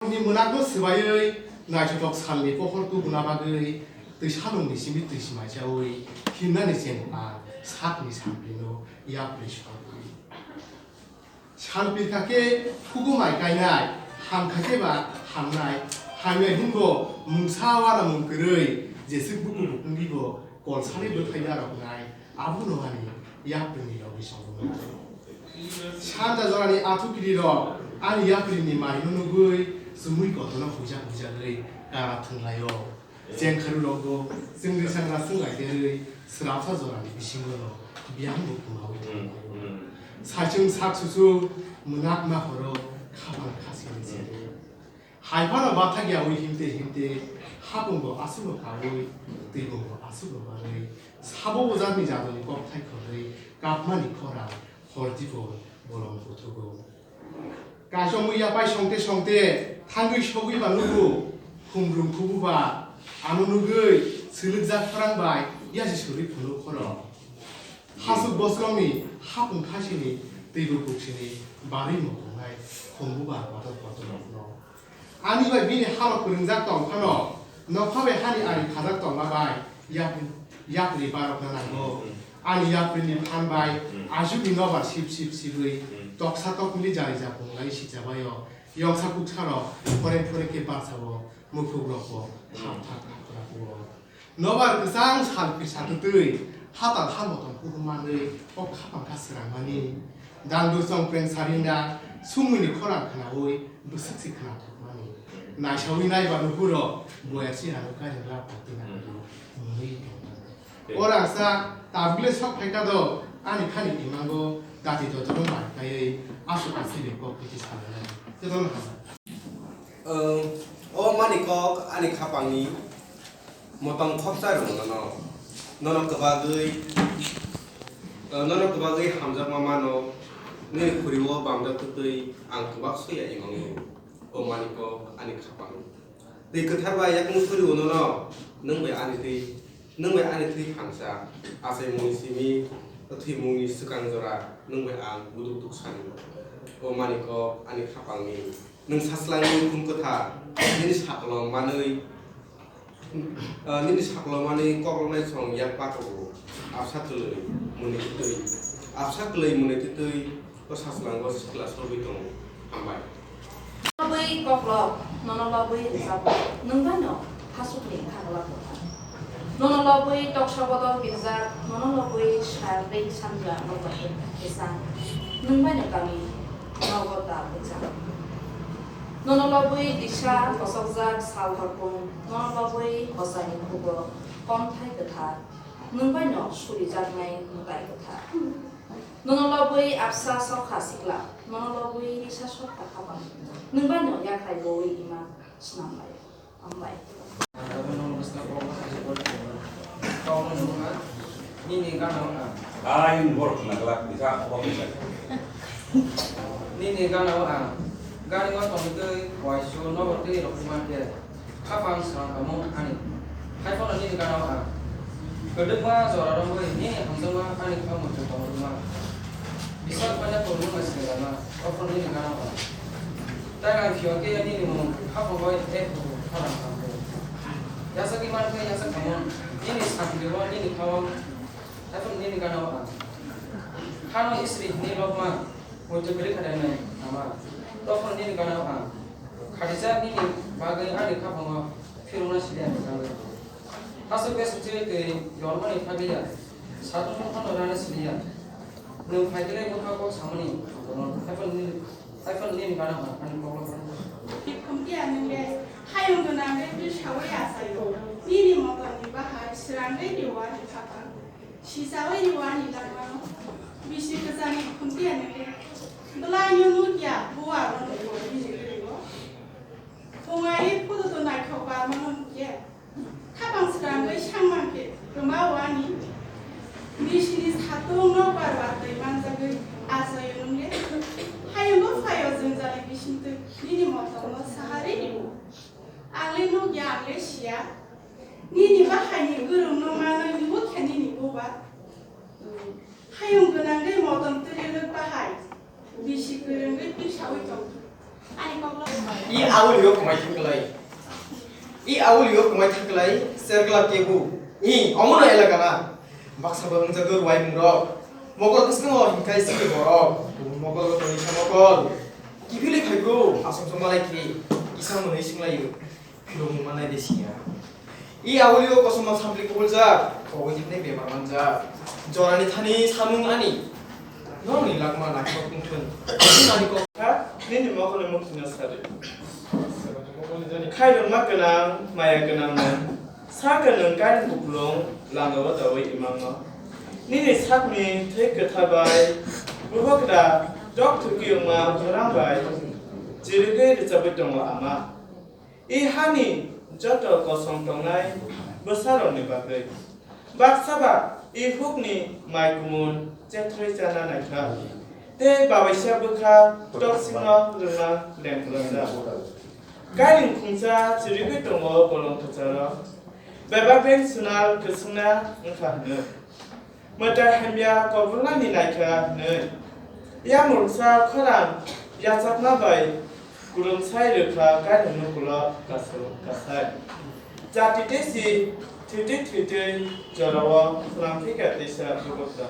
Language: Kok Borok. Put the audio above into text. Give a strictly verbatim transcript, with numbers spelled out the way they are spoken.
Ni mwnakno swbaiwi naithothok salni pohor tubuna bagwi twi salongni simi twi swmaichaui himnani chengkha sakni sampino yapri songkha. Salpirkha khe khugo mai kainai, hamkha khe ba hamnai, hamya hinbo mungsa uanamung kwrwi jeswk buku bukungwibo kolsani bwthai narwknai, abono ani yaprini logi songwknai. Sanja jorani athukirirok ani yaprini marino nugwi chumui kotorno huijak huijagwi kara thwnglaio. Chengkharwi rokbo chwngri sangra chwng lai derwi srapsa jorani bisingo no biyang bo kumaui thanglaio. Saichung sak susu mwnakma horo khapang khasini se. Hai phano bathak yaui himte himte hapung bo aswk no kaui, twi bo aswk no manwi, sabo bo jatni jatoni kokthai khorwi kapmani khorang hor jibon bolong buthugo. Kaisa muiya pai songte songte thangwi sogwi ba nugo, khumrung khubu ba ano nugwi swlwkjak khorang bai yasi swrwi phunuk khoro. Hasuk bosrokni hapung khaisini teibo buksini barwi mokongnai khumbu ba kotor kotor rokno. Ani bai bini halok kwrwngjak tong phano, nokha bai hani ari khajak tongma bai, yapri, yapri barokna nango. Ani yaprini phan bai, ajugni nobar sip sip sibwi, toksa tokmili jari japung lai sichabaio, yongsa kuksarok, phore phore khe barsao, mukhuk rokbo, thap thap thap thap o. Nobar kwchang sal pisa twtwi, hatal ha motom kuhum manwi, o khapang kha srangmani. Dangdu chongpreng sarinda, sumuni khorang khnaui, bwswk si khnathokmani. Naisaui naiba nuhuro, boyar si rano kairwk lap tongtwi nangdi, mwnwi tongmani. Ora sa, tabukle sok phaikha do, ani khani imango, dati dotoro mai kaiwi, aswk aswk kok piti salanai. Jotono hambai. Ang, o mani kok ani khapangni motong khopsa rwngno nono. Nono kwbagwi, eh, nono kwbagwi hamjakma mano, nini khuri-o bamjak twtwi ang kwbak soya imango. O mani kok ani khapang. Twi kwthar bai yakung suri-o nono, nwng bai ani twi Nwng bai ani thwi phansa, achaimungni simi thwimungni swkang jora nwng bai ang buduk duk sani. O mani kok ani khapangni, nwng saslangni khum kwthar, nini sakolom manwi, ah, nini sakolom manwi kokroknai song yak pakogo, absa kwlwi mwnwi twtwi, absa kwlwi mwnwi twtwi, O saslango sikla sogwi tongo. Hambai. Lobwi koklop, nono lobwi rwchapmung, nwng baino hasukni khagla kwthar. Nono lobwi toksa bodol birjak, nono lobwi sal ring sanja nokbar kwchang, nwng baino kami nogo ta bwchang. Nono lobwi disa kosokjak sal horkung, nono lobwi hosani khugo komthai kwthar, nwng baino surijaknai mwtai kwthar. Nono lobwi absa sokha sikla, nono lobwi risa sokha khapang, nwng baino yakhrai bowi ima swnam lai. Hambai. Nini gana o ang. Ai, borok khna glak, bisa, obo bisa. Nini gana o ang. Gari o tongwi twi, waisu, nogo twi rok twi mankhe. Khapang srang tamo ani. Haiphano nini gana o ang. Kwdwkma jora romwi nini hamjakma ani kha muitu tongma. Bisal paina kwrwngma sengama, ophano nini gana o ang. Tai ang phiyok khe nini mung khapang bai ek buku khorang tangbo. Yasagwi mankhe yasak tamo. Nini sakni o nini kha o. Haiphano nini gana o ang. Khano isri hwnwi lokma, muitu kwrwi kha de nai ama. Tophano nini gana o ang. Khadijak nini bagwi ani khaphango phirokna siliya ni bagwi. Aswk bwswk chiri twi yormani phagwi ya. Satung tongphano rana siliya. Nwng phai khe bwkha kok samani tongthokno. Haiphano nini, haiphano nini gana o ang ani koklo phano. Khumtiya nwng le hayung gwnang le twi sawi achaio. Nini motom ni bahai srang le diwa ni khaphang. Sichawi rw ani langmano, bisi kwchangni khumtiya nini. Bwlaino nukya, buwa rwno bo bini kwrwio. Phungai phudo to naithok barmano nukya. Khapang srangwi sangmankhe, kwma wani. Bisini satung nokbar watwi manjagwi achaio nungya. Hayungo phaio jwngjali bisingtwi nini motomno sahari rw. Ang le nukya, ang le siya. Nini bahaini kwrwngno manwi nukya nini buba. Hayung gwnangwi motom twrwirwi bahai, bisi kwrwngwi pisaui tongkha. I awliyo kwmai thangklai. I awliyo kwmai thangklai, sergla kebu. I, omono elagana. Baksa bo wngjago ruai mungrok. Mokol bwskango hinkai sike borok. Mokol bo toni sa mokol. Kibili phaigo, asong song malai khe. Kisa mwnwi swnglaio. Phirok mung manai de siya. I awliyo kosom no sampli kubuljak, kogwi thani bemar manjak. Jorani thani samung ani. Nokni lakma naithok wngthung. Ani kok kha, nini mokol ni mukti no sari. Khairokma gwnang, maya gwnang no. Sakha nwng kainwi kupulung, langao dawi imang no. Nini sakni thwi kwthar bai, bubagra dok thwkiyungma khorang bai, chirigwi rwchabwi tongo ama. I hani joto kosong tongnai bwsarokni bagwi. Baksa ba i hukni mai kumun chethrwi chana naikha. Tei babaisa bwkha toksingno rwma lengphlajak. Kairing khungsa chirigwi tongo bolong kwcharo. Bebak beng sunal kwswngna wngkha hwnwi. Mwtai hamya kobolnani naikha hwnwi. Yamungsa khorang yachakma bai kulumsai rwkha kainwi nukulo kasung kasai. Jati tesi thwitwi thwitwi jorao khwnamphika teisa bubukta.